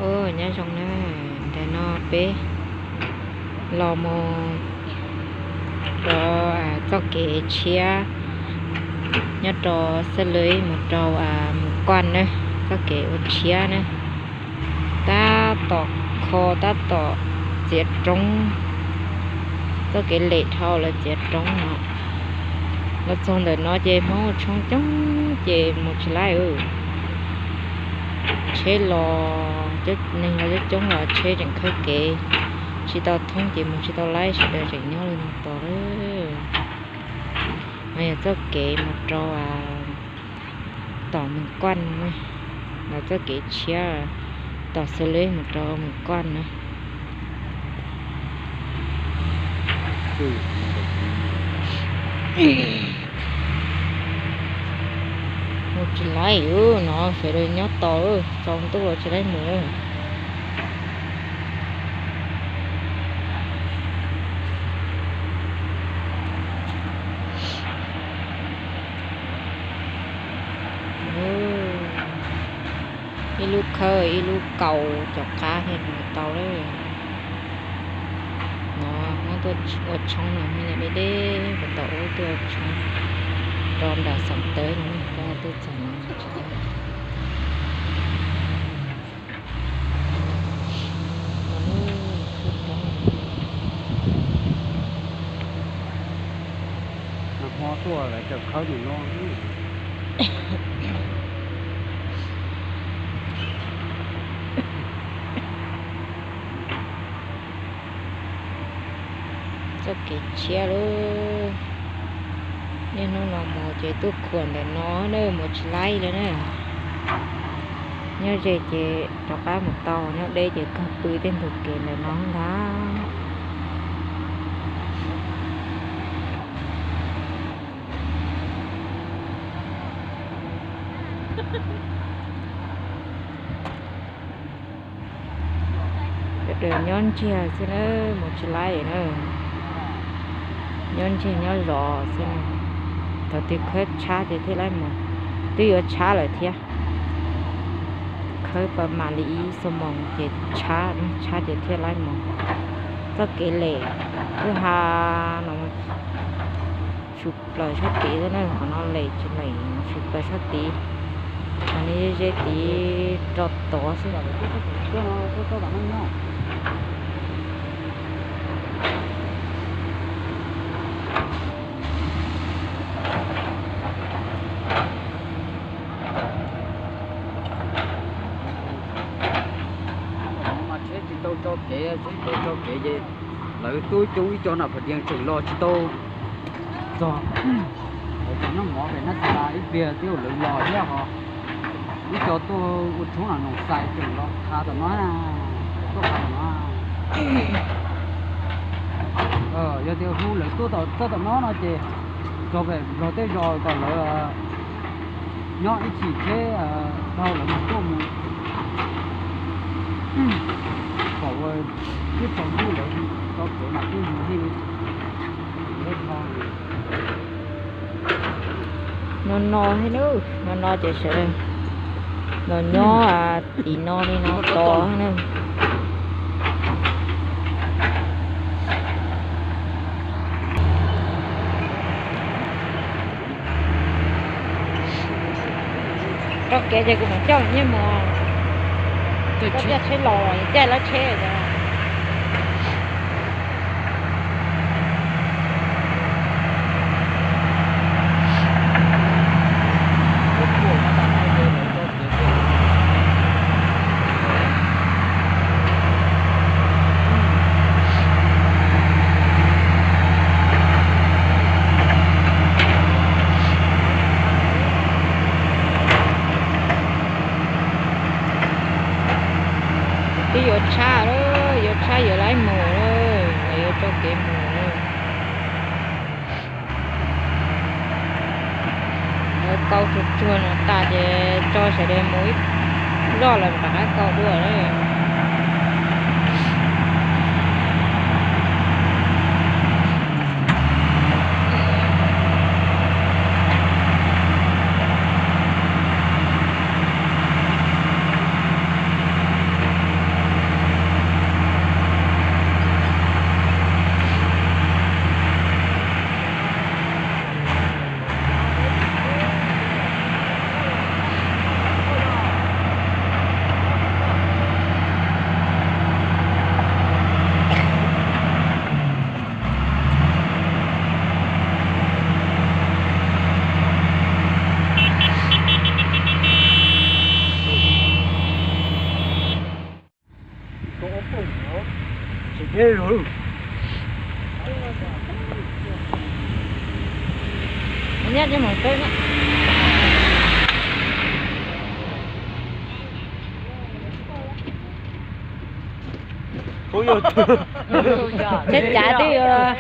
Nyob zoo na, ntawm no peb los mus rau txoj kev tshiab nyob rau Xab Lwb mus rau Mus Koj na, txoj kev ua tshiab na, tab tom kho tab tom txiav roob, txoj kev lem dhau lawv txiav roob no. Los txog ntawm no ces Hmoob ua tshoob coob ces mus tsis laib. Tsheb los neeg los coob coob los tsheb tseem khawb kev tsis tau thoob ces mus tsis tau laib, sawv daws tseem nyob li no tos lawm. No yog txoj kev mus rau tom Mus Koj, los txoj kev tshiab tom Xab Lwb mus rau Mus Koj na. Mus tsis laib no, sawv daws nyob tos, tsaus ntuj los tsis laib mus. Ib lub khawb ib lub kaus cov qab thiaj mus tau lawm. No Hmoob tuaj ua tshoob no, deb deb puas tau ub tuaj ua tshoob rau nram Xeev Tawv no, tuaj txog no. Hmo tuaj lawv tseem khawb mus no. Txoj kev tshiab lawm. Niaj hnub no mus ces tuaj khuam ntawm no na, mus tsis laib li na. Nyob ze ces rov qab mus tau, nyob deb ces kawg pw tej ntug kev ntawm no ntag. Sawv daws nyob ntsiag xwb na, mus tsis laib na. Nyob ntsiag nyob zov xwb na. Thaum twg khawb tshab ces thiaj laib mus. Twb yuav tshab lawm thiab. Khawb pas mam li ib xuab moos ces tshab, tshab ces thiaj laib mus. Txoj kev lem kwj ha no tshwm plaws sab tid xwb na, qhov no lem tsis lem tshwm plaws sab tid. Qhov no ze tid rau tod xwb. Mas tsheb tsis tau tso kev, tsheb tsis tau tso kev ces lawv tub coob ib co na, phav dias tseem los tsis tau txog. Lawv cov nyob mov pem Nab Txas Las ib pliag twb lawv los thiab ho. Ib co tuaj ua tshoob no Noom Xais tseem los qha tom no, tuaj qha tom no. Yog tias hu lawv tuaj txog tom no no ces txog pem Nplog tej zos kom lawv nyob ib chim tsheb dhau lawv mus tuaj mus. Kom ua tib tsaus ntuj lawv tso kev mas twb mus li. No no thiab na, no no ces sawv daws los nyob tim no li no tos na. Tso kev ces kuv mam coj nyiaj mus. Coj tsheb los caij lawv tsheb. Twb yuav tshab lawm, yuav tshab yuav laib mus lawm, yuav tso kev mus lawm. Lawv kau tsuag tsuag no tas ces tso sawv daws mus ib zoj lawm rov qab kau dua lawm. Nyab cov mus peb na. Tsheb cav twb yuav,